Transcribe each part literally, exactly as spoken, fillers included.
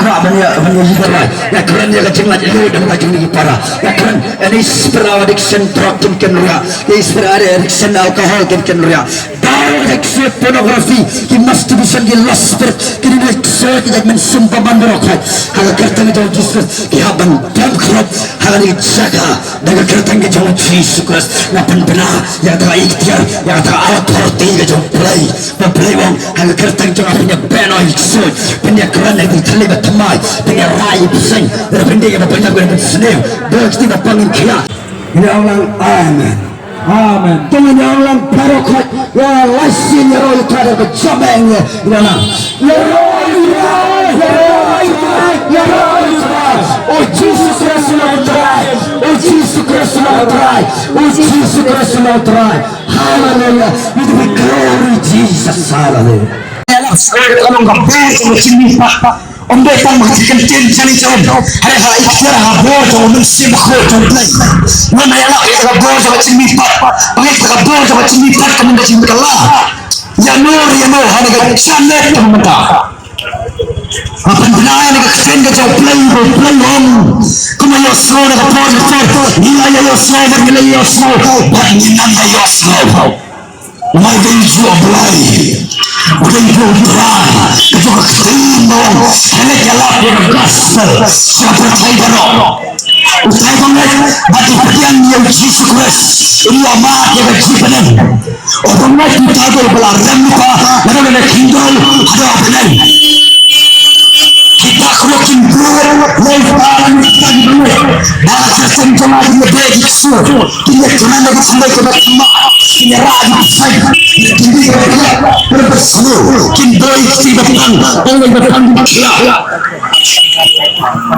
Ban ïa, ban ïa leader, ïa kren ïa ka jinglait luid na ka jong ki para. Ïa kren ïa ki spirit addiction drug kin kynriah, ïa ki spirit addiction alcohol kin kynriah. Drug addiction, pornography, ki masturbation, ki lust spirit, ki dei ki soi ki jait mynsiem ba ban baroh khoit. Ha ka kyrteng jong Jisu Khrist ki hap ban bankrupt ha kane ka jaka. Da ka kyrteng ka jong Jisu Khrist nga pynbna ïa kata ka iktiar, ïa kata ka authority ka jong U Blei. Ba U Blei u ong ha ka kyrteng jong nga phin ïa beh noh ïa ki ksuid, phin ïa kren ïa ki thylliej ba thymmai, phin ïa rai ïa ki bseiñ, da phin dei ïa ba pynïap, da phin sniew, da ki kti ba pang in khia. Ïa ong lang amen. Amen. To ngin ïa ong lang baroh khoit. Ïa la sien ïa ro ïa ka da ka jam ïa ngi. Ïa lang. Ïa ro ïa ka, ïa ro ïa ka, ïa ro ïa ka. O Jisu Khrist u long U Trai. O Jisu Khrist u long U Trai. O Jisu Khrist u long U Trai. Hallelujah. We give you glory, Jesus. Hallelujah. Ïa la sien ïa ro ïa ka da ka jam ïa ngi. Ym dei tang ba ka jingkyntien jong ngi jong. Hynrei ha iktiar ha bor jong U Mynsiem Bakhuid jong U Blei. Ngin ïalap ïa ka bor jong ka jingmihpat. Ba ngin ïalap ïa ka bor jong ka jingmihpat ka mut ka jingkylla. Ïano ïano ha kane ka janmiet ka mynta. Nga pynbna ïa kane ka ktien ka jong U Blei, ba U Blei u ong. Kumba ïohsngew na ka por ka por. Ngi la ïa ïohsngew bad ngi la ïohsngew bad ngin nang ïa ïohsngew. Namar dei U Blei, U Blei U Trai, ka jong ka ktien ba ong, hynrei ngi ïalap ïa ka gospel sha ka pyrthei baroh. Utai ba ngeit bad u pdiang ïa U Jisu Khrist, u ïoh mad ïa ka jingpynim. U ba ngeit utai ba la rem lypa, la rem lypa khyndew haduh ha bneng. Kita khlok kin bor lei ba la mih tang ba lei. Ba la kyrteng jong nga ïa beh ïa ki ksuid. Kin ïa kren ïa ki thymmai kiba thymmai. Kin ïa rah ïa ki bseiñ. Kin ïa rah ïa ki bseiñ. Kin boi ïa ki ba pang. Ong ïa ki ba pang kin khia.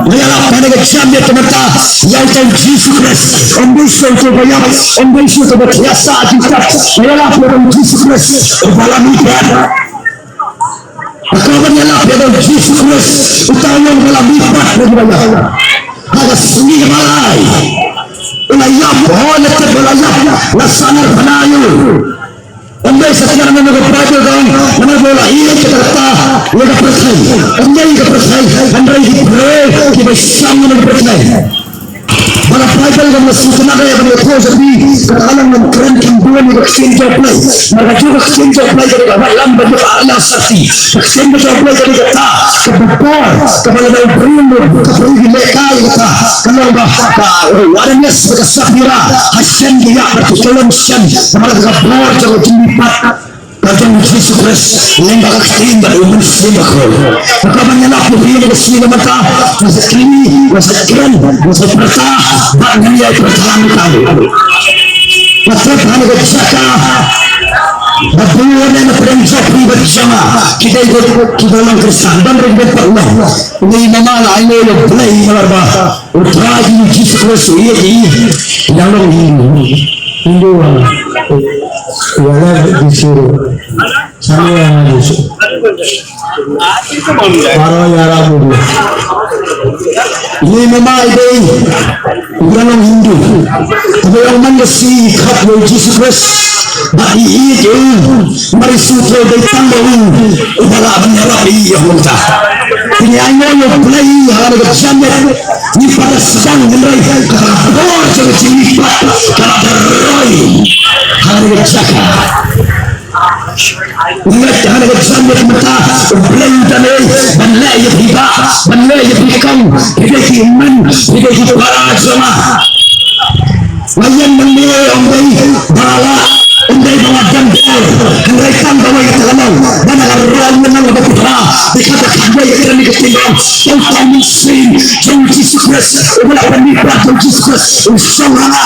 Nga ïalap ha kane ka janmiet ka mynta ïa uta U Jisu Khrist. Ym dei shuh uta uba ïap, ym dei shuh uta uba thiah sah jingstad. Nga ïalap ïa uta U Jisu Khrist uba la mihpat. Nga kwah ban ïalap ïa uta U Jisu Khrist, uta u long ba la mihpat na kiba ïap. Ha ka sngi kaba lai, u la ïap, hooid, la tep, u la ïap, la sahnarphna ïa u. Ym dei sa kynnoh na ka Baibl ka ong, namar ba u la ïeit ka rta ïa ka pyrthei. Ym dei ïa ka pyrthei, hynrei ki briew kiba shong na ka pyrthei. Ba ka Baibl kam la sngewtynnat ïa kane ka por jong phi, kata ka long ngan kren kham bun ïa ka ktien jong U Blei. Namar ka jong ka ktien jong U Blei ka dei kaba lam ban ïoh ar la sarti. Ka ktien ka jong U Blei ka dei kata kaba bor, kaba lada u briew, ka briew ki lehkai ïa kata. Ka long ba, ba, awareness ba ka Sapphira ha shen ki ïa ba ki kyllon shen. Namar ka bor jong ka jingmihpat. Ka jong U Jisu Khrist, lyngba ka ktien bad U Mynsiem Bakhuid. Ka ban ïalap ïa phi ha ka sngi mynta, nga sa kylli, nga sa kren, nga sa pyrta, bad ngan ïai pyrta mynta. Nga tip ha kane ka jaka, ba bun na pdeng jong phi bad jong nga, ki dei kiba long Khristan, ban ring ban pat long. Ngi mama la ai ne U Blei namar ba U Trai jong ngi U Jisu Khrist u ïeit ïa ngi. Ïa long Hindu, Hindu, ah, ïa la Jisu. Sani ïa la Jisu. Baroh ïa la Buddha. Ngi mama i dei, ïa long Hindu. Tangba ïa man ka sngi i khot ïa U Jisu Khrist. Bad i ïeit ïa u. Namar i sngewthuh dei tang ba u uba lah ban ïarap ïa u mynta. Te ngi ainguh ïa U Blei ha kane ka janmiet. Ngi pat da sdang hynrei ka bor jong ka jingmihpat ka la roi ha kane ka jaka. Ngi ngeit ha kane ka janmiet mynta U Blei u dang dei ban leh ïa phi bah, ban leh ïa phi kong, phi dei ki hynmen, phi dei ki para jong nga. Nga ïeng mynne ym dei ba la, ym dei ba la dang dor, hynrei tang ba wei ka la long ba na ka roi mynno ba phi phla, dei ka da ka wei ka ni ka ktien ba ong, Tang tang mynsiem jong U Jisu Khrist, uba la pynmihpat jong U Jisu Khrist u shong ha nga.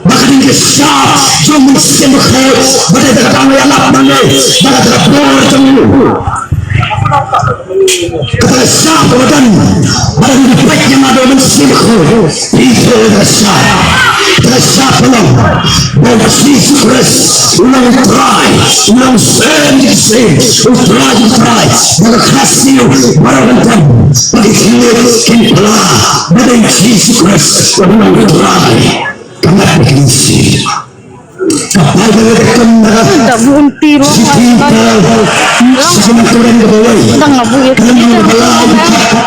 Ba ka dei ka shap jong U Mynsiem Bakhuid, ba dei ka dang ïalap nangne ba ka dei ka bor jong u. Kata ka shap kaba don, ba dang peit ïa nga da U Mynsiem Bakhuid. Phi ïohi kata ka shap. Kata ka shap ka long ba U Jisu Khrist u long U Trai, u long Syiem ki syiem, U Trai ki trai. Ba ka khas ïa u baroh kan tam. Ba ki khlieh kin pla ba dei U Jisu Khrist u long U Trai. Ka mat ba ki syiem. Ka Baibl ka kynmaw. Ka buh un ti ruh. Shithi Paul, shithi Korinth kaba wei. Tang ka buh ïa ka. Kynmaw kaba lai.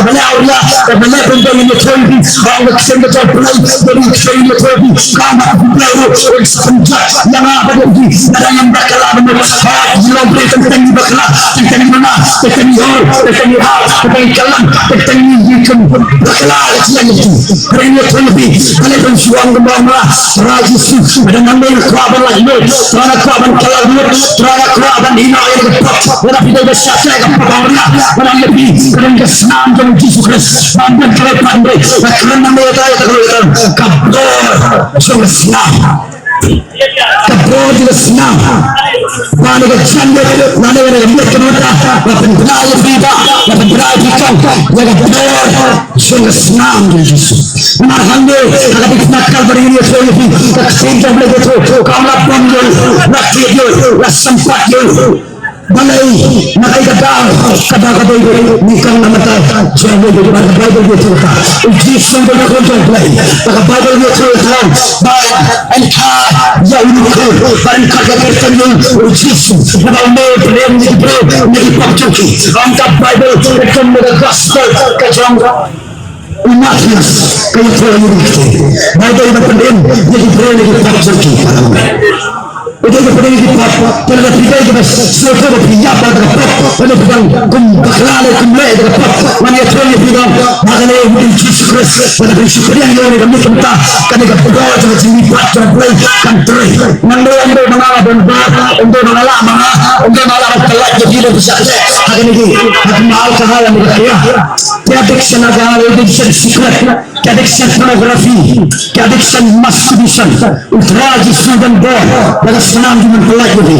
kaba leh ïa u Blei, kaba leh ban ïathuh ïa phi, ba ka ksem ka jong u Blei, ba ka ksem ka jong u Blei, ka ma u Blei ruh un sa pynjot ïa nga bad ïa phi, lada ngim bakla ban ïa long briew teng teng ngi bakla, teng teng ngi mane, teng teng ngi hor, teng teng ngi hap, teng teng ngi kyllon, teng teng ngi ïakhun bakla ïa ki. Hynrei ngi ïathuh ïa phi, balei ban shu ong kumba ong la, Trai Jisu, lada nga mei nga kwah ban lait lut, Trai nga kwah ban kylla lut, Trai nga kwah ban ïehnoh ïa ka pop, lada phi dei ba shah ïa ka pop, ong la, lada ïa phi, ka don ka snam jong Jisu Khrist, ban ban kylla pat hynrei, nga kren nangne ïa ka, ïa ka, ïa ka, ka bor jong ka snam. Ka bor jong ka snam. Ba na ka jingïeit, lane na ka miet ka bynta, nga pynbna ïa phi ba, nga pynbna ïa phi kong, ïa ka bor jong ka snam jong Jisu. Namar hangne, ha ka dei ka Kalbari ngi ïathuh ïa phi, ka ktien jong U Blei ka ïathuh, kam la bam ïa u, la kit ïa u, la sympat ïa u. Balei, na kaei ka daw, ka daw ka Baibl, ngi kren na ka bynta jong u Baibl, ba ka Baibl ka ïathuh ïa ka. U Jisu u dei u khun jong u Blei. Ba ka Baibl ka ïathuh ïa ka, ba yn kha ïa u khun, ba yn kha ïa ka kyrteng jong u Jisu. Naba une u pynrem ïa ki briew na ki pop jong ki. Ong ka Baibl, ka kum ka gospel ka jong u Mathaios, ka ïathuh ïa ngi. Baibl ba pynrem ïa ki briew na ki pop jong ki. U dei ba pynrem ïa ki pop, te lada phi dei ba sngewthuh ba phi ïap da ka pop, lada phi dang kum bakla lane kum leh da ka pop, ngan ïathuh ïa phi, dang ba kane u dei Jisu Khrist, lada phi shu pdiang ïa une, ka mut mynta kane ka por jong ka jingmihpat jong U Blei kan trei. Ngan dei, ym dei ma nga ban bar, ym dei ma nga lah ma nga, ym dei ma nga lah ban pyllait ïa phi lada phi shah teh ha kane ki, ha ka mal ka hal ne ka khia. Te addiction, addiction secret, te addiction pornography, te addiction masturbation. U Trai Jisu u don bor da ka snam jong u ban pyllait ïa phi.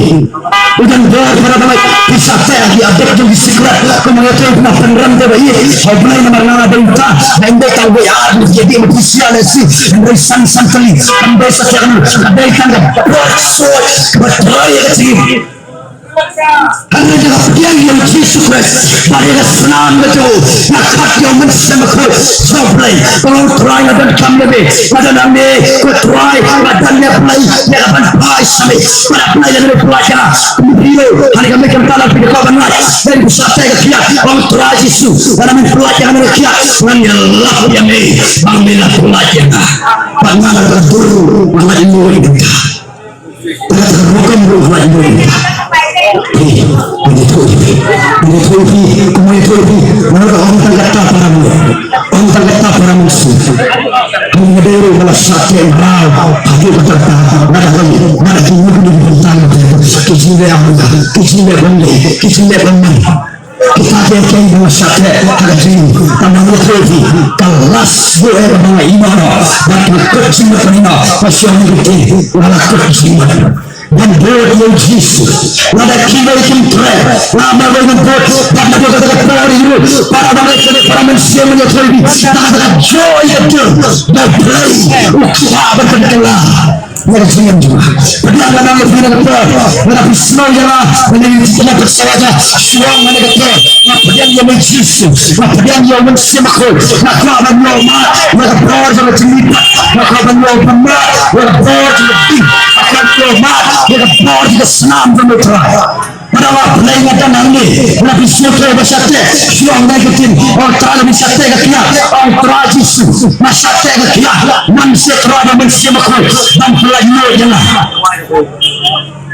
U don bor para bangeit, phi shah teh ha ki addict jong ki secret. Kumba nga ïathuh, phi nang pynrem te ba ïeit ha U Blei namar nga dei uta. Nga dei tang wei ar, ïa dei ma phi sia lehse, hynrei san san tylli. Kam dei sa, ka dei tang ka bor soh kaba trei ïa ka jingim. Hynrei da nga pdiang ïa U Jisu Khrist bad ïa ka snam ka jong u, nga khot ïa U Mynsiem Bakhuid jong U Blei. Ko Trai, nga donkam ïa me, nga don hangne. Ko Trai, nga don ïa Blei, ïa ka ban phai sha me. Bad Blei, lada me pyllait ïa nga, kum u hero ha kane ka mih ka bynta, lada phi kwah ban lait, lada phi shah teh ka kiad, ong Trai Jisu, lada me pyllait ïa nga na ka kiad, ngan ïalap ïa me ba me la pyllait ïa nga. Bad nga, nga la dur, nga la dur. Nga la rukom ruh, nga la dur. Phi, phi ïathuh ïa phi, phi ïathuh ïa phi, kumno ïathuh ïa phi? Nga la ong tang katta para bangeit, ong tang katta para mynsiem. Nga dei ruh ba la shah teh mraw ha kata ka kyrta. Nga da ong, nga da ong, nga da ong, ki jingleh ong, ki jingleh ong, ki jingleh ong. Kita kiei kiei ba nga shah teh ha ka jingim, tang ba nga ïathuh ïa phi, ka last word ba nga ïehnoh noh, bad nga kut jingmut ban ïehnoh, ka shong ha ka ktien, nga la kut jingmut ban bud ïa U Jisu. Lada kiwei kim treh, nga marwei ngan bud, bad naduh kata ka por ruh, para bangeit, para mynsiem, nga ïathuh ïa phi, da kata ka joy ka dur ba U Blei u kwah ban pynkylla ïa ka jingim jong nga. Pdiang nga ïa phi na ka por, lada phi sngew ïa nga, lada phi sngew ïa nga, shu ong nga na ka por, nga pdiang ïa me Jisu, nga pdiang ïa U Mynsiem Bakhuid, nga kwah ban ïoh mad ïa ka bor jong ka jingmihpat, nga kwah ban ïoh mad ïa ka bor jong ka ding, nga kwah ban ïoh mad ïa ka bor jong ka snam jong me Trai. Bad nga Blei nga don hangne, lada phi sngewthuh ba shah teh, shu ong na ka ktien, ong Trai, lada phi shah teh ka kiad, ong Trai Jisu, nga shah teh ka kiad, nang sha Trai bad Mynsiem Bakhuid ban pyllait lut ïa nga.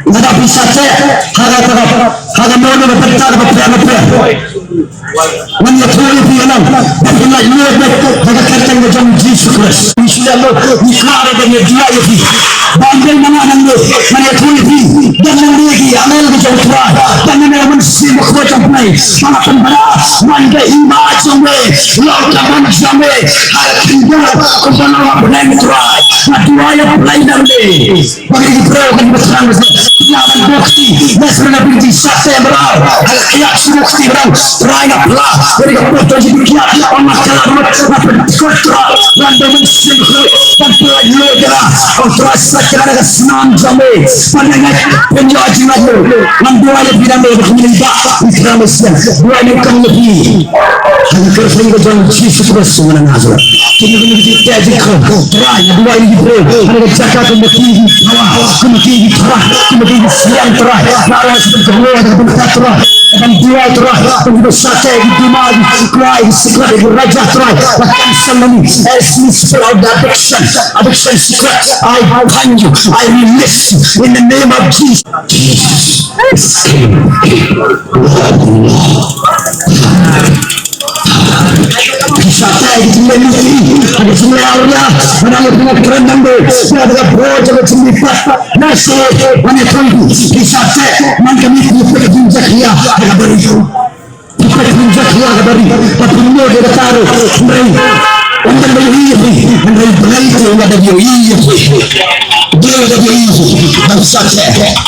Lada phi shah teh ha ka, ha ka, ha ka mon ba pynta ba pher ba pher. Ngan ïathuh ïa phi, ngan ban pyllait lut ïa phi ha ka kyrteng ka jong U Jisu Khrist. Ngi shu leh lut, ngi kyrpad ban ïa duwai ïa phi. Ba ym dei ma nga nangne, ngan ïathuh ïa phi. Don nangne ki angel ka jong U Trai, don nangne U Mynsiem Bakhuid jong U Blei. Ba nga pynbna man ka hima jong me, long ka mon jong me ha ka kingdom, kumba long ha bneng U Trai. Nga duwai ïa U Blei nangne. Ba ki briew kin ïa thrang ba sngewthuh ban bor kti, lehse na phi shah teh mraw ha ka kiad, shu bor kti mraw. Trai nga pla ïa ka por jong ki kiad, ong nga kylla mut, nga pyntyngkhuh Trai, ban da Mynsiem Bakhuid ban pynlait lut ïa nga. Ong Trai, sait ïa nga da ka snam jong me, ban ïa nga pynïoh jinglaitluid. Ngan duwai ïa phi nangne, ba kin ïa ba ïa thrang ba sngewthuh. Duwai nyngkong ïa phi. Ha ka kyrteng ka jong U Jisu Khrist uba na Nasareth. Kine kine ki jingteh jingkhang, Trai, nga duwai ïa ki briew ha kane ka jaka, kum ma ki ki pawa, kum ma ki ki thara, kum ma ki ki sliang, Trai. Nga duwai sha ka bynta ka bynta, Trai. Ban duwai, Trai, ban duwai sha ki dima, ki Trai, ki secret, ki raja, Trai. Ba cancel nangne. As we speak out the addiction, addiction secret, I bind you, I release you in the name of Jesus. Jesus. Ki shah teh ki jingleh mihti, ki jingleh awria, ba dang ïa pynlait kren nangto, ïa ka bor jong ka jingmihpat. Nase, wan ïa pynlait, ki shah teh, man ka mihti, peit ka jingjakhlia ha ka bari. Peit ka jingjakhlia ha ka bari, ba pynlait ïa kata ruh, hynrei ym dei ba ïohi ïa phi, hynrei Blei te u dei ba ïohi ïa phi.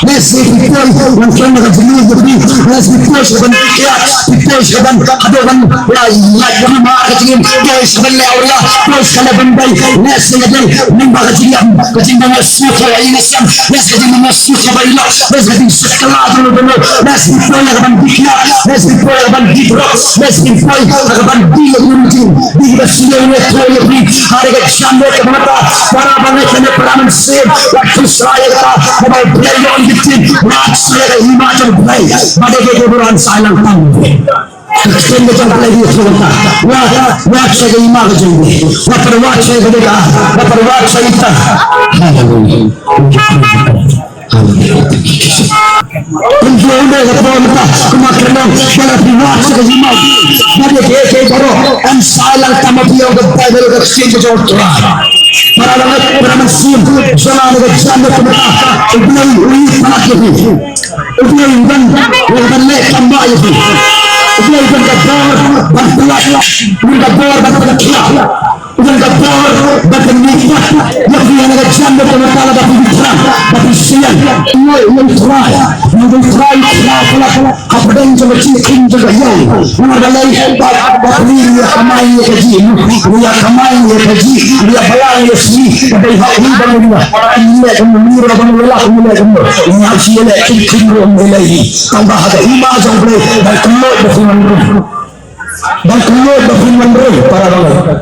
Lest phi poi, ngan kren na ka jingim jong phi. Lest phi poi sha ban kiad, phi poi sha ban haduh ban la lait phi mar ka jingim, poi sha ban leh awria, poi sha ban bai. Lest ka jingim, nang ba ka jingim, ka jingim ba nga shu ka ïa nga sam. Lest ka jingim ba nga shu ka bai lok. Lest ka jingim sha ka la jong lo jong lo. Lest phi poi sha ban kiad, lest phi poi sha ban drok, lest phi poi sha ban di lo jong jing. Di ba shu ïa nga to ïa phi. Hare ka jam ka mata para bangeit ne para mynsiem. Wat khuslai ïa kata, ba U Blei un ïa ki tim. Wat khuslai ïa ka hima jong U Blei. Ba dei ka buran sa lang tam. Ka ktien ka jong U Blei ka ong kumta. Wat, wat khuslai ïa ka hima ka jong U Blei. Wat, wat khuslai ïa ka, wat, wat khuslai ïa ka. Haleluya. Haleluya. Kumjuh ïa ka por mynta, kumba ka long, ba la phi wad sha ka hima, ba dei kiei kiei baroh, yn sa ïalang tam ha phi ïa ka Baibl ka ktien ka jong U Trai. Para bangeit, para mynsiem, jong nga ka jingmut mynta, U Blei u ïeit palat ïa phi. U Blei u ban, u ban leh kam ba ïa phi. U Blei u ban ka bor ban palat, u ban ka bor ban pynkhiah. U ban ka bor ban pynmih pat ïa phi ha ka jingmut mynta lada phi thrang, ba phi sian. Ïa U Trai, ïa U Trai, Trai palat. Hapdeng jong ka jingim jong ka ïing. Namar balei? Ba, ba phi ïa kamai ïa ka jingim, ïa kamai ïa ka jingim, ïa balang ïa sngi. Ka dei ha u ba ngi ïa. Ïa ka ngi ruh ba ngi la, ïa ka ngi. Ïa ki ïa ki ki ruh ngi la hi. Tang ba ha ka hima jong U Blei, ba ka mut ba phi ngan ruh. Ba ka mut ba phi ngan ruh, para bangeit.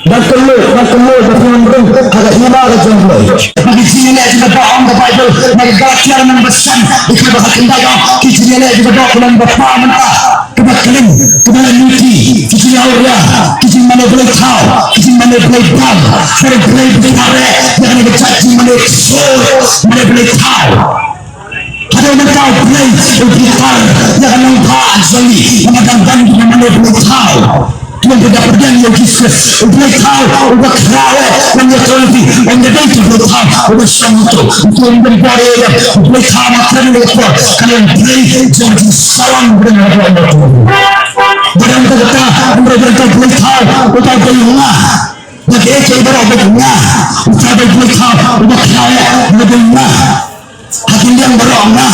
Ba ka mut, ba ka mut ba phi ngan ruh, ha ka hima ka jong U Blei. Ba ki jingïaleh jong ka ba ong ka Baibl, na ka Galatia lynnong ba san, dkhot ba khatndaw, ki jingïaleh jong ka ba lynnong ba phra mynta. Kaba khlem, kaba la mih ki, ki jingawria, ki jingmane blei thaw, ki jingmane blei bam, ki blei blei tare, ïa kane ka jait jingmane sor, mane blei thaw. Haduh mynta U Blei u bitar ïa ka nongbah jong ngi, namar dang don ki mane blei thaw. Ki ong ba da pdiang ïa U Jisu Khrist, U Blei thaw uba khraw eh, wan ïathuh ïa phi, ym dei U Blei thaw uba shong uto, uto ym don bor ïa U Blei thaw. Ma kren ïa ka por, ka long Blei jong jingsawang. Ba dang kata, ym dei U Blei thaw uba dei nga, ba kiei kiei baroh ba dei nga, uta dei U Blei thaw uba khraw eh, ba dei nga. Ha ki liang baroh nga,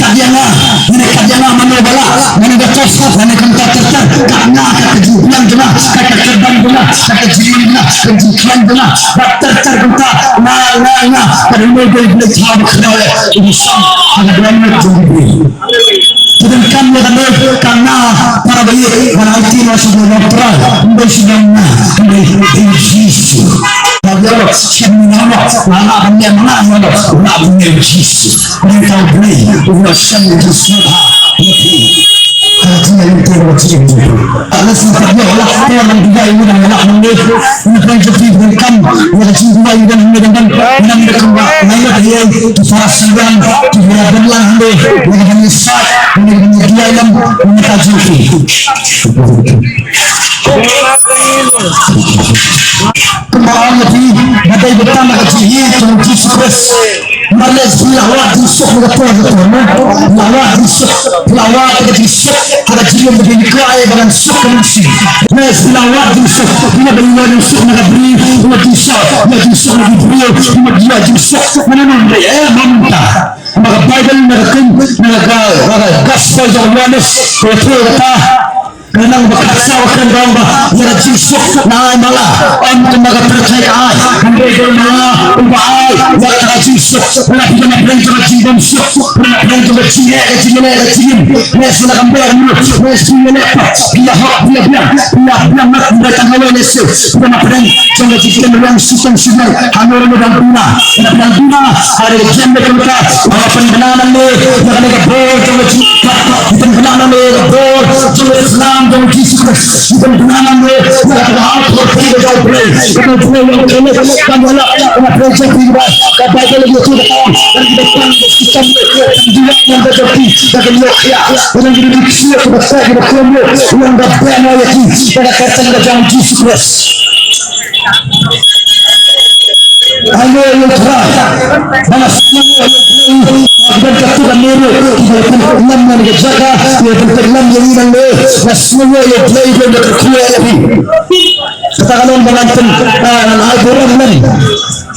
kat ïa nga, ngin kat ïa nga mano ba lah, ngin da tos kat, ngin kumta ter ter, kat nga, kat ka jingbiang jong nga, kat ka kyrdan jong nga, kat ka jingim jong nga, kat ka jingkhlaiñ jong nga, ba ter ter kumta, nga, nga, nga, kat uno dei U Blei thaw ba khraw eh, u dei shong ha ka dohnud jong U Blei. Te donkam ïa kane ka nga, para bangeit, ba la aiti noh sha U Blei, U Trai, ym dei sha nga, ym dei, dei Jisu. Ba ïa lo, shem nga lo, nga la ban ïa nga lo, nga ban ïa Jisu. Ngi tang Blei u la shem ïa ki sngewbha ïa phi. Ka la jingïaid ïa phi, ka la jingïaid ïa phi. Ka la sngewbha ïa la, ka la jingïaid ïa la, ka la jingïaid ïa phi. Ngi tang jingïaid ïa phi, kam ïa ka jingïaid ïa phi, ngi tang, ngi tang kumba, ngi la ïaid ïa phi, ki para sngewbha, ki para bym lang hangne, ngi la jingïaid ïa phi, ngi la jingïaid ïa phi. Kumba ong ïa phi, ba dei beit tang ka jingïeit jong U Jisu Khrist. Namar lehse phi la wad jingsuk ha ka por ka por, mo? Phi la wad jingsuk, phi la wad ka jingsuk ha ka jingim, ba dei ka ai ba ngan suk ka mynsiem. Lehse phi la wad jingsuk, phi la dei ïoh jingsuk na ka briew, ïoh jingsuk, ïoh jingsuk na ki briew, ïoh jingsuk na nongrim, eh, mynta. Namar ka Baibl, na ka ktien, na ka, na ka Gospel jong u Ïoannis, ka ïathuh kata, ka lynnong ba khatsaw, ka dang ong ba ïa ka jingsuk nga ai ma la, ym kumba ka pyrthei ka ai. Hynrei dei ma nga uba ai ïa kata ka jingsuk. Lada phi don hapdeng jong ka jingbymsuk, phi don hapdeng jong ka jingeh, ka jingeh, ka jingim, lehse la kam biang ruh, lehse phi ïaleh pat, phi ïahok, phi ïabiang, phi ïabiang, hynrei tang kawei lehse phi don hapdeng jong ka jingkynriang shitom shibiang. Halor me dang duna, me dang duna, ha ka jingkynriang ka, ba pynbna nangne ïa kane ka bor jong ka jingkynriang, pynbna nangne ïa ka bor jong ka Islam jong Jisu Khrist, pynbna nangne ïa ka bor jong U Blei, ka bor jong U Blei, ka bor jong U Blei. Ka Baibl ka ong, ka ong, Jisu Khrist. Haleluya. Ba nga sngew ïa U Blei, ba ka tu ka miru, ki ba pynlem na ka jaka, ki ba pynlem ïa ngi nangne, nga sngew ïa U Blei ba ka tu ïa ngi. Kata ka long ba ngan pyn, ah, ngan ai burom lem.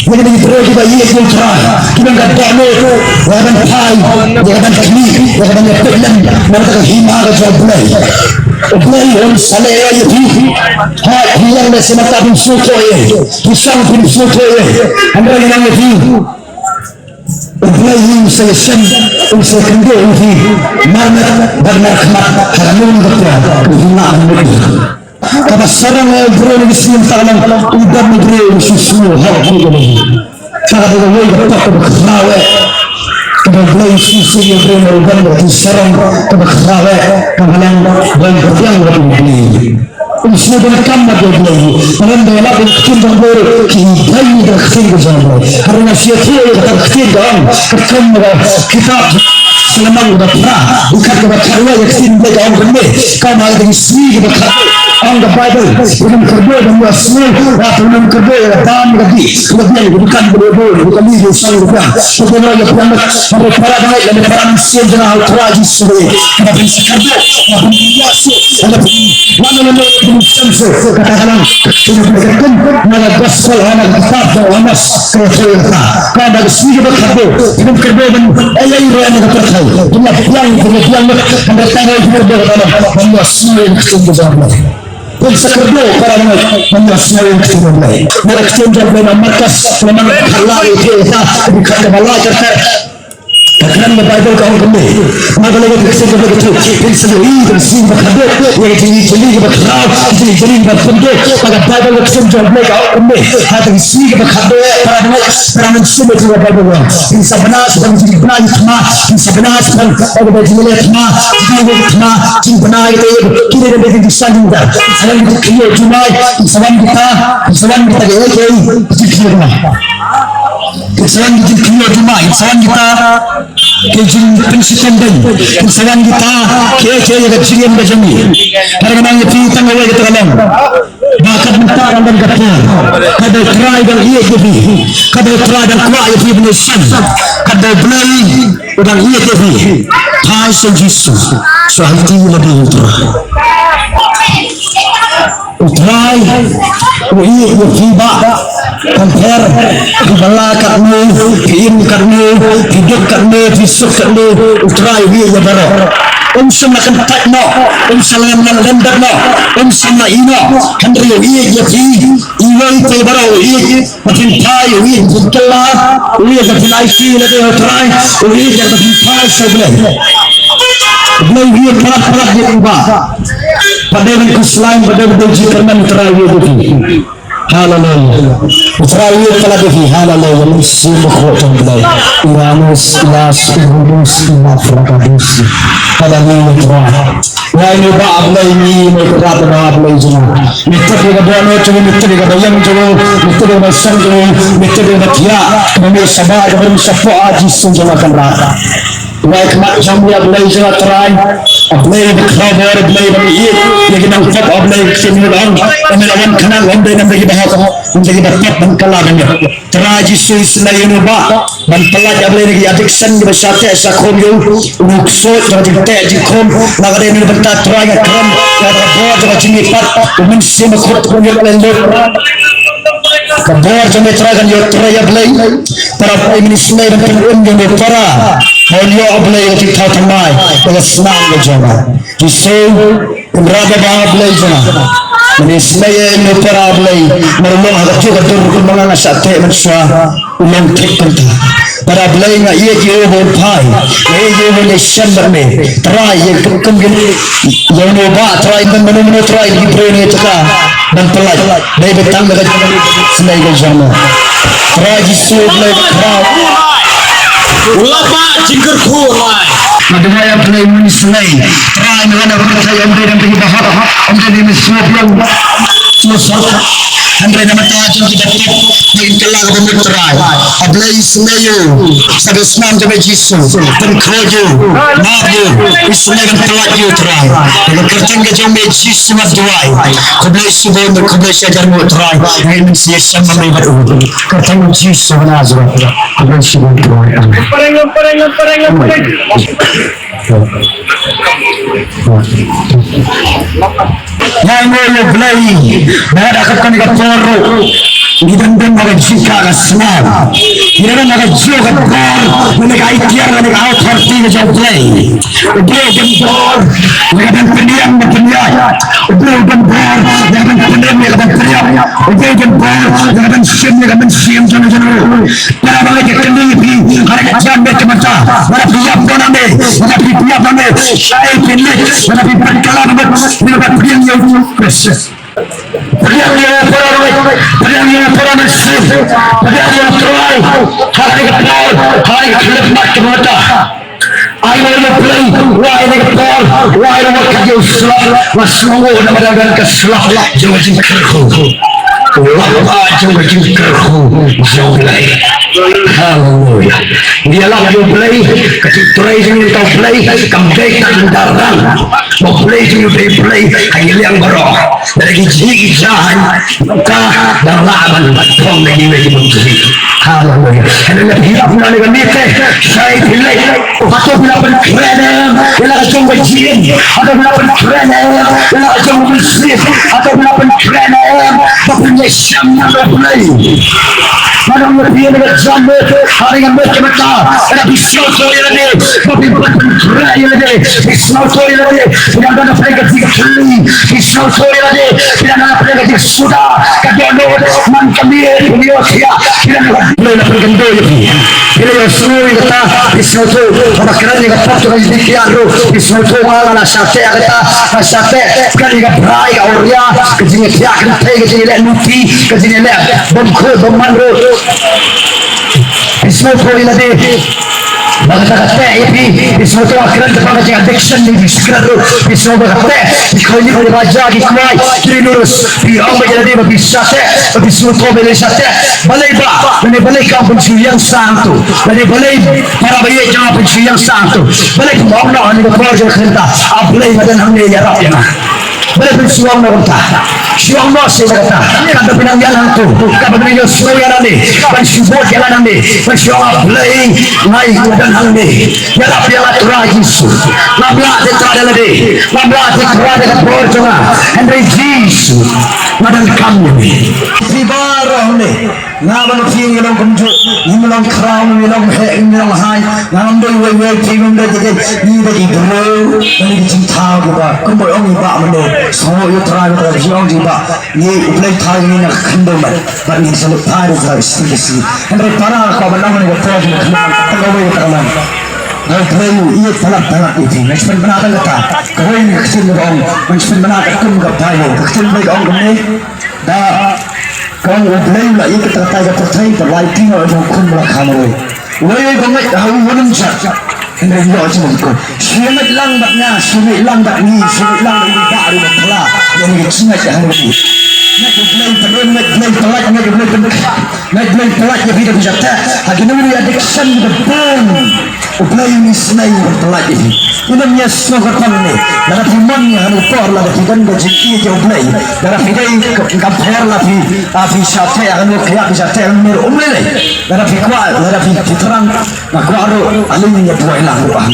Ïa kine ki briew kiba ïeit ïa U Trai, kiba ïa ka dohnud, ïa ka ban phai, ïa ka ban khmih, ïa ka ban ïapeit lem na ka bynta ka hima ka jong U Blei. U Blei un sa leh ïa phi. Hooid, phi ïeng lehse mynta phim sngewthuh ei ei, phi shong phim sngewthuh ei ei. Hynrei ngan ong ïa phi, U Blei un sa ïashem, un sa ïakynduh ïa phi marmet bad markhmat ha kano kano ka por, ka hima ka jong U Blei. Kaba sarong ïa u briew na ka sngi mynta ka long, u don u briew u shu sngewhok ïa u. Kata ka dei kawei ka pop kaba khraw eh. Kaba U Blei u sngewsih ïa u briew, u don ka jingsarong kaba khraw eh, kaba long ba un pdiang bad U Blei. Un sngewdonkam bad U Blei. Namar ba la ka ktien jong U Blei ki dei ka ktien ka jong U Blei. Hynrei nga sngewthuh ïa kata ka ktien ka ong, katkum ka kitab Solomon kaba phra, dkhot kaba khatwei, ka ktien Blei ka ong kumne, ka ong ha kata ka sngi kaba khatwei, ong ka Baibl, pyndonkam kyrduh ban ïohsngew, pyndonkam kyrduh ïa ka dam ka dih, kaba biang, kaba kan, kaba dor, kaba kali, kaba sang, kaba biang, kaba biang, kaba biang, kaba para bangeit, kaba para mynsiem jong nga ha U Trai Jisu, kaba pyndonkam kyrduh, kaba pynïohsngew, kaba pyn- Lano lano pyndonkam shuh, kata ka long, pyndonkam na ka gospel, na ka kitab jong u Amos, ka ong ïa kata. Ka ong ba ka sngi kaba khatduh, pyndonkam ban ai ai ruh na ka pyrthei. Pynbiang, pynbiang, pynbiang, pyndonkam kyrduh, kata long ban ïohsngew ïa ka ktien jong U Blei. Pyndonkam kyrduh para bangeit ban ïohsngew ïa ka ktien jong U Blei. Na ka ktien jong U Blei na Markos, na Markos, kata ka Baibl ka ong kumne. Nga ka lei ka ktien ka Baibl ka ong, phin sa ïohi, phin sa ïohi, phin sa ïohi ba khadduh ïa ka jingïeit jong ngi ba khraw, ka jingïeit jong ngi ba khyndiat. Ka Baibl ka ktien jong U Blei ka ong kumne. Ha ka sngi kaba khadduh, para bangeit, para mynsiem, ka Baibl ka ong, phin sa bna shaphang jingbna ïa thma, phin sa bna shaphang, ka ba jingleh thma, jingleh thma, jingbna ïa ka, kine ki dei ki jingsan jingdar. Phin sa wan kita ki jingkhynñiuh jumai, phin sa wan kita, phin sa wan kita ki, ki, ki jingkhynñiuh jumai. Phin sa wan kita ki jingkhynñiuh jumai, phin sa wan kita ki jingpynshitom beiñ, phin sa wan kita kiei kiei ïa ka jingim ka jong ngi. Hynrei nga ong ïa phi tang kawei kata ka long ba kat mynta ka long ka por kaba U Trai u dang ïeit ïa phi, kaba U Trai u dang kwah ïa phi ban ïashem, kaba U Blei u dang ïeit ïa phi. Phai sha Jisu, sha hangtei lade U Trai. U Trai u ïeit ïa phi bah. Compare, phi bylla katno, phi im katno, phi duk katno, phi suk katno, U Trai u ïeit ïa baroh. Um shym la kyntait noh, um shym la nang lyndet noh, um shym la ïeh noh. Hynrei u ïeit ïa phi, iwei pa iwei baroh u ïeit. Ba phin phai, u ïeit ba phin kylla, u ïeit ba phin aiti lade ha U Trai, u ïeit ba phin phai sha U Blei. U Blei u ïeit palat palat ïa u bah. Ba dei ban khuslai, ba dei ban jingkyrmen, U Trai u ïeit ïa phi. Haleluya. U Trai u ïeit palat ïa phi. Haleluya. Mynsiem bakhuid jong U Blei. Uranus, Uranus, Uranus, Uranus. Haleluya, U Trai. Ngi ïeit ïa U Bah Blei, ngi ïeit ïa U Bah Blei jong ngi. Ngi tip ïa ka dohnud jong ngi, ngi tip ïa ka baïong jong ngi, ngi tip ïa ka basan jong ngi, ngi tip ïa ka bathiah, kaba mih shabar, kaba rim shapoh, ah Jisu jong nga Kynrad. Wai khmat jong ngi, ah Blei jong nga Trai, ah Blei ba khraw bor, ah Blei ba ïeit ïa ki nongpop, ah Blei, ka ktien ka ong, ym dei ban kynnoh, ym dei ban ïa kiba hok, ym dei kiba pop ban kylla bniah. Trai Jisu, isynei ïa u Bah ban pyllait, ah Blei, na ki addiction kiba shah teh shah khum ïa u, u ksuid jong ka jingteh jingkhum. Na ka dei na ka bynta Trai nga kren ïa ka bor jong ka jingmihpat, u Mynsiem Bakhuid un ïoh leh lut. Ka bor jong me Trai kan ïoh trei, ah Blei. Para Blei, men isynei ban pynum ïa u para, un ïoh, ah Blei, ka jingthaw thymmai ïa ka snam ka jong nga. Jisu, Kynrad ba Blei jong nga. Men isynei ïa u para, Blei, namar u long ha kajuh ka dur kumba nga shah teh mynshuwa, u long thik kumta. Para Blei, nga ïeit ïa u ba un phai, nga ïeit ïa u ba un ïashem bad me. Trai, ïa kum kum kine, ïa u Bah Trai, ban mano mano Trai, ki briew ne jaka ban pyllait. Dei ba tang da ka jingïeit ka jong me. Trai Jisu, Blei ba khraw. U la bah jingkyrkhu lai. Nga duwai, ah Blei, men isynei. Trai, me wan ha pyrthei, ym dei na bynta kiba hok, ym dei na bynta kiba sngewbiang, sngewsarong. Hynrei na bynta jong kiba pop, ba kin kylla kaba mut Trai. Ah Blei, isynei ïa u. Sa ka snam jong me Jisu. Pynkhuid ïa u. Map ïa u. Isynei ban pyllait ïa u Trai. Ha ka kyrteng ka jong me Jisu nga duwai. Khublei shibun, khublei shihajar nguh Trai. Nga ngeit mynsiem ïashem ma me bad u. Kyrteng Jisu Nazareth. Khublei shibun Trai. Amen. Nga ainguh ïa U Blei, ba ha kane ka por ruh Ngi dang don ha ka jingkah ka snam. Ngi dang don ha ka jingkah ka bor, lane ka iktiar, lane ka authority ka jong U Blei. U Blei u don bor ïa ka ban pynïap, ban pynïap. U Blei u don bor ïa ka ban pynïap, ïa ka ban pynïap. U Blei u don bor ïa ka ban shim, ïa ka ban shim jong jong. Para bangeit, ka kane ka phi, ka jam bad ka mata. Lada phi ïap noh nangne, lada phi ïap nangne, shai phi leit, lada phi pynkylla nangne, lada phi ïap noh nangne. Pdiang ïa u para roi, pdiang ïa u para nasi, pdiang ïa u Trai, ha kane ka por, ha kane ka khyllipmat ka mynta. Ai ïa u Blei, wai ïa ka por, wai ïa ka slap, wa sngew na madan ka slap, jong ka jingkyrkhu. Wa ba jong ka jingkyrkhu, jong u Blei. Haleluya. Ngi ïalap ïa u Blei, ka jingtrei jong ngi ïa u Blei, kam dei tang da rang. Ba u Blei jong ngi u dei u Blei ha ngi liang baroh. Da ki jingïaid ki jingïaid ka dang lah ban bat phong da kiwei ki bynta. Haleluya. Hynrei lada phi ïap na kane ka miet te, shai phi leit. Hato phi la pynkhreh ne em ïa la ka jong ka jingim? Hato phi la pynkhreh ne em ïa la ka jong ka mynsiem? Hato phi la pynkhreh ne em ba phin ïashem na U Blei? Nga ong ïa phi ha kane ka janmiet, ha kane ka miet ka mynta, lada phi sngewthuh ïa lade ba phi pat pynkhreh ïa lade, phi sngewthuh ïa lade ba phi dang don hapdeng ka jingkylli, phi sngewthuh ïa lade ba phi dang don hapdeng ka jingsuda, ka dohnud, man ka miet, phi ïohthiah, phi dang don. Phi la pynkyndoh ïa phi, phi la ïohsngew ïa kata, phi sngewthuh, haba kren ïa ka pop jong ka jingkhiah ruh, phi sngewthuh, nga la shah teh ïa kata, nga shah teh, kren ïa ka brai, ka awria, ka jingïathiah kynthei, ka jingïaleh nuti, ka jingïaleh bymkhuid bymman ruh. Phi sngewthuh ïa lade ba kata ka teh ïa phi, phi sngewthuh ba kren kata ka jing addiction ne phi secret ruh, phi sngewthuh ba ka teh, phi khoi ïa ki raja ki kwai, ki ri nurus, phi ong ba ïa lade ba phi shah teh, ba phi sngewthuh ba ïa lade shah teh. Balei ba, lane balei kam pynshu ïeng sangtu, lane balei para baieit jong nga pynshu ïeng sangtu, balei kam ong noh ha kane ka por jong ka kynta, A Blei nga don hangne, ïarap ïa nga. Balei phin shu ong noh kumta? Shu ong noh seh kata. Katba phi nang ïaid hangto, katba phi nang ïohsngew ïa lade, ban shu bud ïa la nangne, ban shu ong, A Blei, nga don hangne. Ïarap ïa nga Trai Jisu. Ngam lah te Trai da lade, ngam lah te Trai da ka bor jong nga. Hynrei Jisu, nga donkam ïa me. Phi baroh hangne. Nga bad phi ngi long kumjuh, ngim long khraw, ngim long heh, ngim long hai. Ngam dei wei wei, phi ngim dei dei, ngi dei ki briew, ngi dei ki jingthaw kiba, kumba ong i Bah mynne. Sngew ïa u Trai, u Trai, phi ong ïa i Bah, ngi U Blei thaw ïa ngi na ka khyndew met, bad ngin sa leit phai ruh Trai, shisien shisien. Hynrei para, kaba long ngi ka por, ngi ka khyndew met, tang kawei ka long. Nga U Blei u ïeit palat palat ïa phi. Nga shu pynbna tang kata. Kawei ka ktien ka ong, nga shu pynbna katkum ka Baibl. Ka ktien Blei ka ong kumne. Da ka ong U Blei u la ïeit kata katai ka pyrthei, ba la ai ïa u Khun ba la kha marwei. Uwei uwei ba ngeit ha u un ym jot, hynrei un ïoh jingmyntoi. Shu ngeit lang bad nga, shu ngeit lang bad ngi, shu ngeit lang bad ngi, ba ruh ba pla ïa ngi, jingngeit ha ngi. Ngeit U Blei pynrem, ngeit U Blei pynlait, ngeit U Blei pyn, ngeit U Blei pynlait ïa phi da phi jot te ha kino kino ki addiction kiba bun. U Blei un isynei ban pynlait ïa phi. Ïa ngi ïa sngewkyrpang ne, lada phi mon ïa kane ka por, lada phi don ka jingïeit ïa U Blei, lada phi dei ka, ka pher, la phi, a phi shah teh ha kane ka khiah, phi shah teh ha kane ka rukom lei lei. Lada phi kwah, lada phi, phi thrang, nga kwah ruh, ale ngin ïa duwai lang ruh ha.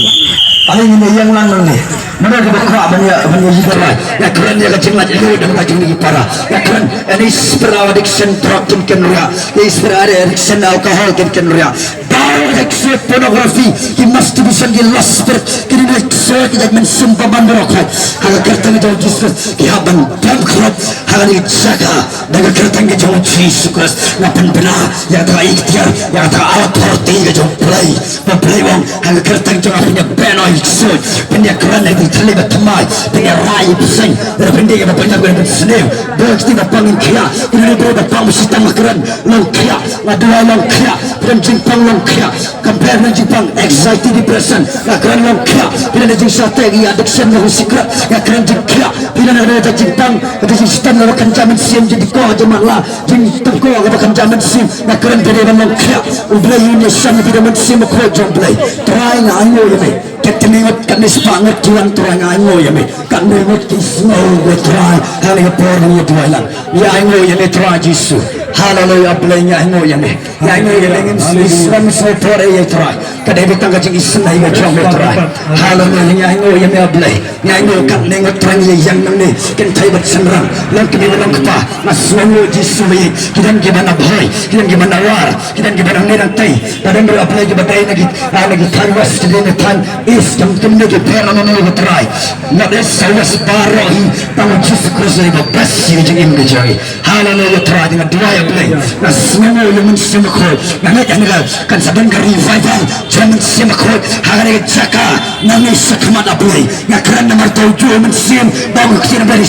Ale ngin ïa ïeng lang nangne. Mano kiba kwah ban ïa, ban ïa ïa duwai. Ïa kren ïa ka jinglait luid na ka jong ngi ki para. Ïa kren, any spirit of addiction, drug kin kynriah. Any spirit of addiction, alcohol kin kynriah. Direct sex, pornography, ki masturbation, ki lust spirit, ki dei ki soi ki jait mynsiem bymman baroh. Ha ka kyrteng jong Jesus, ki hap ban bam khlot ha kane ka jaka da ka kyrteng ka jong Jesus Christ. Nga pynbna ïa kata ka iktiar, ïa kata ka authority ka jong U Blei. Ba U Blei u ong ha ka kyrteng jong nga phin ïa beh noh ïa ki soi, phin ïa kren ïa ki thylliej ba thymmai, phin ïa rai ïa ki bseiñ, lada phin dei kaba pynïap, kaba pynsniew. Ba ki dei ba pang, ïa khiah, ki dei ba pang ba shitom, nga kren long khiah. Nga duwai long khiah, phi don jingpang long khiah. Compare long jingpang, anxiety, depression, nga kren long khiah. Phi don jingshah teh, ki addiction, ki cigarette, nga kren jingkhiah. Phi don jingpang, ka jingshitom, kaba kynja mynsiem, jingtkoh, jingmatlah, jingtkoh kaba kynja mynsiem, nga kren phi dei ban long khiah. U Blei un ïashem ïa phi da mynsiem bakhuid jong U Blei. Trai nga ainguh ïa me. Katne ngut, katne spah ngut ki wan, Trai nga ainguh ïa me. Katne ngut ki sngew ïa me Trai, ha kane ka por ngi ïa duwai lang. Ïa ainguh ïa me Trai Jisu. Haleluya, Blei ngi ainguh ïa me. Ngi ainguh ïa me, ngin sngewthuh ïa Trai. Ka dei tang ka jingisynei ka jong me Trai. Haleluya, ngi ainguh ïa me Blei. Ngi ainguh katne ngut Trai ngi ïeng nangne. Kynthei bad shynrang, long kmie bad long kpa. Nga sngewnguh Jisu ba ïeit. Ki don kiba na Bhoi, ki don kiba na War, ki don kiba nangne nangtei. Ba don ruh Blei kiba dei na ki, ah, na ki thaiñ West, ki dei na thaiñ East, jong kumne ki pher na nongno Trai. North East, South West baroh hi, tang Jisu Khrist dei ba best ïa ka jingim ka jong ngi. Haleluya Trai, nga duwai ïa Blei. Nga sngewnguh ïa u Mynsiem Bakhuid. Nga ngeit ïa kane kan sa don ka revival jong u Mynsiem Bakhuid ha kane ka jaka nangne shakhmat, ah Blei. Nga kren namar uta u Mynsiem ba ong ha ka ktien Blei,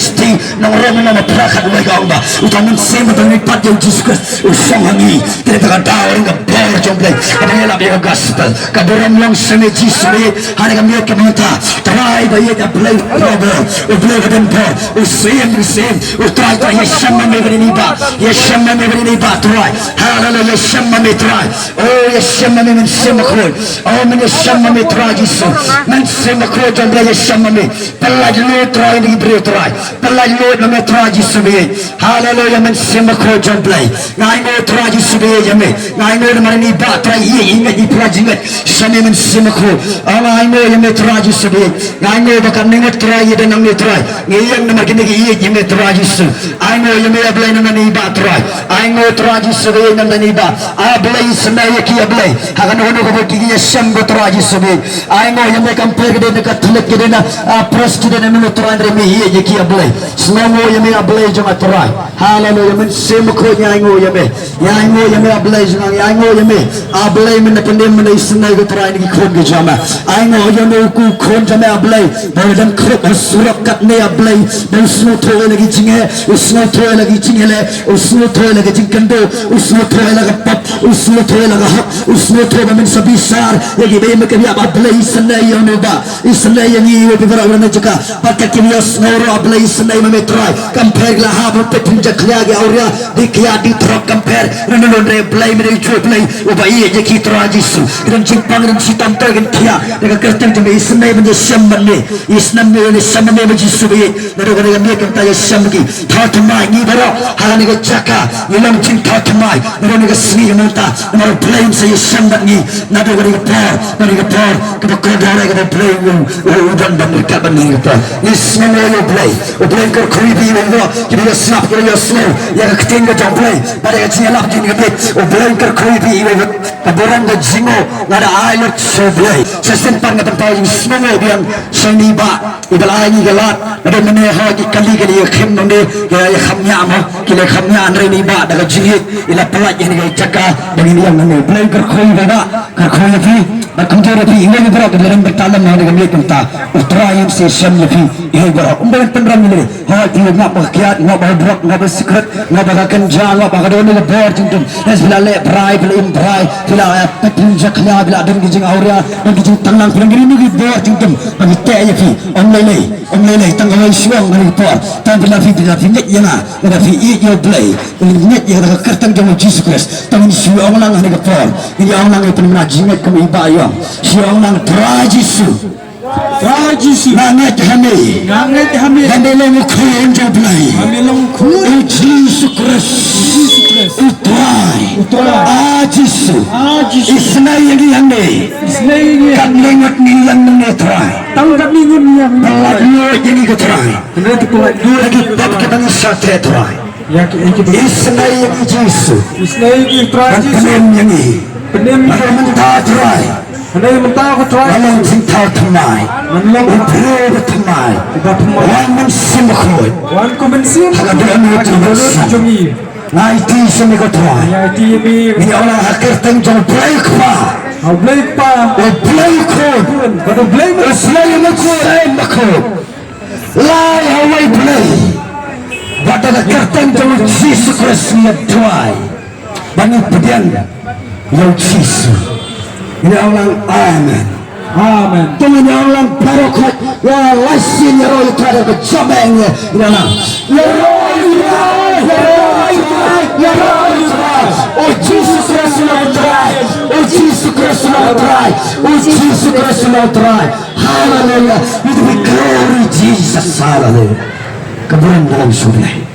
Nongrom nongpyrkhat, wei ka ong ba uta u Mynsiem ba ngi pat ïa u Jisu Khrist u shong ha ngi. Te ka daw ring ka bor jong Blei. Ka dang ïalap ïa ka gospel. Ka burom long sha me Jisu ba ïeit. Ha kane ka miet ka mynta, Trai ba ïeit, ah Blei, u bor, u Blei ba don bor, u Syiem u Syiem, u Trai, Trai, ïashem ma me bad ïa ngi ba, ïashem ma me bad ïa ngi ba Trai. Haleluya, ïashem ma me Trai. Oh, ïashem ma me Mynsiem Bakhuid. Oh, men ïashem ma me Trai Jisu. Mynsiem Bakhuid jong Blei ïashem ma me. Pyllait lut Trai ïa ki briew Trai. Pyllait lut ma me Trai Jisu ba ïeit. Haleluya, Mynsiem Bakhuid jong Blei. Nga ainguh Trai Jisu ba ïeit ïa me. Nga ainguh namar ïa ngi ba Trai, ïeit, ïeit, ïeit, Trai jingngeit sha me Mynsiem Bakhuid. Oh, nga ainguh ïa me Trai Jisu ba ïeit. Nga ainguh ba katne ngut Trai ïa don nangne Trai. Ngi ïeng namar kine ki ïeit ïa me Trai Jisu. Ainguh ïa me, ah Blei, namar ïa ngi ba Trai. Ainguh Trai Jisu ba ïeit namar ïa ngi ba. Ah Blei, isynei ïa ki, ah Blei. Ha kano kano kaba ki ïashem ko Trai Jisu ba ïeit. Ainguh ïa me, kam pher ka dei na Katholik, ka dei na, ah, Presbyterian, me Trai, namar me ïeit ïa ki, ah Blei. Sngewnguh ïa me, ah Blei jong nga Trai. Haleluya, Mynsiem Bakhuid, ngi ainguh ïa me. Ngi ainguh ïa me, ah Blei jong nga, ngi ainguh ïa me. Ah Blei, men da pynim, men da isynei ko Trai na ki khun ki jong me. Ainguh ïa me, u khun jong me, ah Blei. Ba u dang khlem ha surok katne, ah Blei. Ba u sngewthuh ïa la ki jingeh, u sngewthuh ïa la ki jingeh, u sngewthuh ïa la ka jingkynduh, u sngewthuh ïa la ka pop, u sngewthuh ïa la ka hok, u sngewthuh ba men sa bishar ïa kiba im kiba ïap, ah Blei, isynei ïa u ba. Isynei ïa ngi, ïa phi baroh na jaka. Bad kat kiba ïohsngew ruh, ah Blei, isynei ma me Trai. Kam pher la hap ban pynjakhlia ki awria, di khia di throk, kam pher. Nunu nunu re, Blei, me dei u Blei uba ïeit ïa ki Trai Jisu. Ki don jingpang, ki don shitom, to kin khia. Ïa ka kyrteng jong me, isynei ban ïashem bad me. Isynei ban ïashem bad me, Jisu ba ïeit. Naduh kane ka miet kumta ïashem ki thaw thymmai, ngi baroh ha kane ka jaka ngi long jingthaw thymmai. Naduh kane ka sngi kumta namar U Blei un sa ïashem bad ngi. Naduh kane ka por, kane ka por kaba kordor, kaba U Blei u, u, u don ban ryngkat bad ngi kane ka por. Ngi sngewnguh ïa U Blei. U Blei un kyrkhu ïa phi iwei iwei kiba ïohsngew, kiba ïohsngew ïa ka ktien ka jong U Blei bad ïa ka jingïalap jong ngi. U Blei un kyrkhu ïa phi iwei iwei. Ka burom ka jingnguh nga da ai lut sha U Blei. Sa shisien pat nga pynpaw jingsngewnguh biang sha ngi ba iba la ai ngi ka lad, naduh mynne ho ki kali ki la ïa khim nongdie, ki la ïa kham ñiah mo, ki la ïa kham ñiah, hynrei ngi ba da ka jingïeit i la pyllait ïa ngi ka jaka ba ngin ïeng nangne. Blei kyrkhu ïa phi, kyrkhu ïa phi bad kumjuh ïa phi iwei iwei baroh kiba la don bynta lem ha kane ka miet kumta. U Trai un sa ïashem ïa phi iwei baroh. Um dei ban pynrem ïa lade. Hooid, phi ngop ba ka kiad, ngop ba ka drok, ngop ba ka sikret, ngop ba ka kynja, ngop ba ka don ka bor jingdum. Phi la leh brai, phi la im brai, phi la, eh, pynjakhlia, phi la don ki jingawria, don ki jingtanglang, phi la don ki bor jingdum. Ba ngi teh ïa phi. Ym lei lei, ym lei lei, tang kawei shuh ong ha kane ka por. Tang phi la, phi, phi la, phi ngeit ïa nga, lada phi ïeit ïa U Blei, phi ngeit ïa ka kyrteng jong U Jisu Khrist. Tang ngin shu ong lang ha kane ka por. Ngin ong lang ïa pynmynta jingngeit kum i Bah Ïong. Shu ong lang, Trai Jisu. Trai Jisu. Nga ngeit ha me. Nga ngeit ha me. Ba me long u Khun jong U Blei. Ba me long u Khun. U Jisu Khrist. U Jisu Khrist. U Trai. U Trai. Ah Jisu. Ah Jisu. Isynei ïa ngi hangne. Isynei ïa ngi. Katne ngut ngi ïeng nangne Trai. Tang katne ngut ngi ïeng. Pyllait lut ïa ngi ko Trai. Kane te pyllait lut. Ïa ki pop kiba ngi shah teh Trai. Ïa ki, ïa ki pop. Isynei ïa ngi Jisu. Isynei ïa ngi Trai Jisu. Ban pynim ïa ngi. Pynim. Naduh mynta Trai. Naduh mynta ko Trai. Ngan long jingthaw thymmai. Ngan long. U briew uba thymmai. Uba thymmai. Wan Mynsiem Bakhuid. Wan ko Mynsiem. Ha ka dohnud jong ngi. Nga aiti sha me ko Trai. Nga aiti ïa me. Ngi ong lang ha ka kyrteng jong U Blei Kpa. U Blei Kpa. U Blei Khun. Bad U Blei Mynsiem Bakhuid. Lai ha uwei Blei. Bad da ka kyrteng jong U Jisu Khrist ngi duwai. Ba ngi pdiang ïa U Jisu. Ngi ong lang amen. Amen. To ngin ong lang baroh kawei. Ïa la shisien ïaroh ïa U Trai da ka jingmut. Ïa la. Ïaroh ïa U Trai, ïaroh ïa U Trai, ïaroh ïa U Trai. O Jisu Khrist u long U Trai. O Jisu Khrist u long U Trai. O Jisu Khrist u long U Trai. Haleluya. We give you glory, Jesus. Haleluya. Ka burom ka long sha U Blei.